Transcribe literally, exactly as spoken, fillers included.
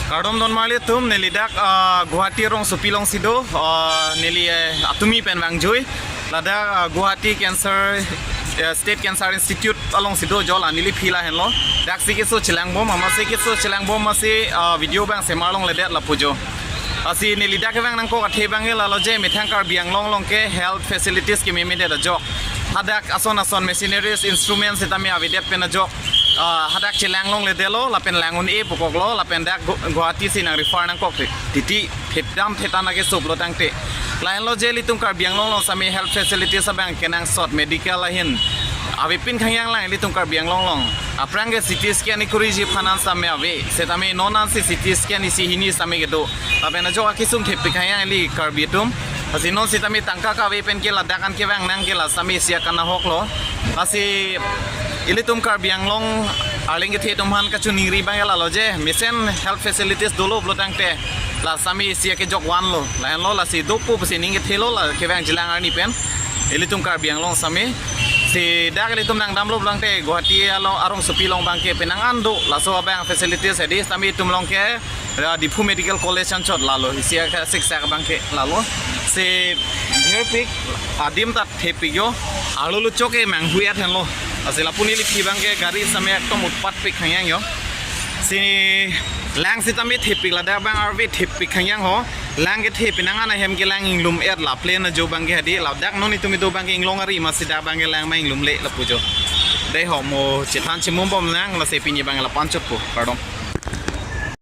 Kardom don marli atum, neli dak, ah, Guwahati arongsopi alongsi do, ah, neli, eh, atumi pen vangjui. Ladak, ah, Guwahati Cancer, eh, State Cancer Institute alongsi do jo, la neli aphi lahenlo. Daksi keso chelangbom, amatsi keso chelangbom amatsi, ah, video abang semar longledet lapu jo. Lasi neli dak kevang nangkok athe abang ke lalo je, methang Karbi Anglong along ke health facilities kememedet ajok, hadak ason ason machineries, instruments sitame avedet pen ajok, ah, hadak chelang longledetlo, lapen lang un-e pukoklo, lapen dak Gu-, Guwahati si nang refer nangkok titi, thepdam thetan ake soplo tangte. Lahenlo je ilitum Karbi Anglong along sitame health facilities abang kenangsot, medical ahin avepin khangyang lang ilitum Karbi Anglong along. Aphrang ke C T scan ekuriji aphan an sitame ave, sitame non ansi C T scan isi hini sitame kedo. Lapen ajok akesung thepik khangyang ili Karbi atum. Lasi non sitame tangka kave pen ke ladak an kevang nang ke la sitame isi akan ahoklo. Lasi ilitum Karbi Anglong arleng kethe atum aphan kachiningri abang ke lalo je, mesen health facilities dolo pulo tangte la sitame isi akejok vanlo. Lahenlo, lasi dopo pusi ning kethelo la kevangjilang arni pen ilitum Karbi Anglong sitame. Si dak ilitum nangdamlo pulo tangte Guwahati along arongsopi along abang ke penang an do, laso abang facilities hedi sitame itum along ke, ya, Diphu Medical College anchot lalo, isi aka siksak abang ke lalo. Si dhirpik adim ta thepik jo, arlo luchok ke manghu-et henlo. Lasi lapu neli aphi abang ke gari sitame ekdom utpat pik khangyang jo. Si lang sitame thepik, ladak abang arve thepik khangyang ho. Lang kethe penang an ahem ke lang inglum-et, la plain ajo abang ke hedi, ladak non itum itum abang ke inglong ari amatsi dak abang ke lang ma inglumle lapu jo. Dei ho, mo chethan chimumbom nang, lasi pini abang la-an chotpo, kardom.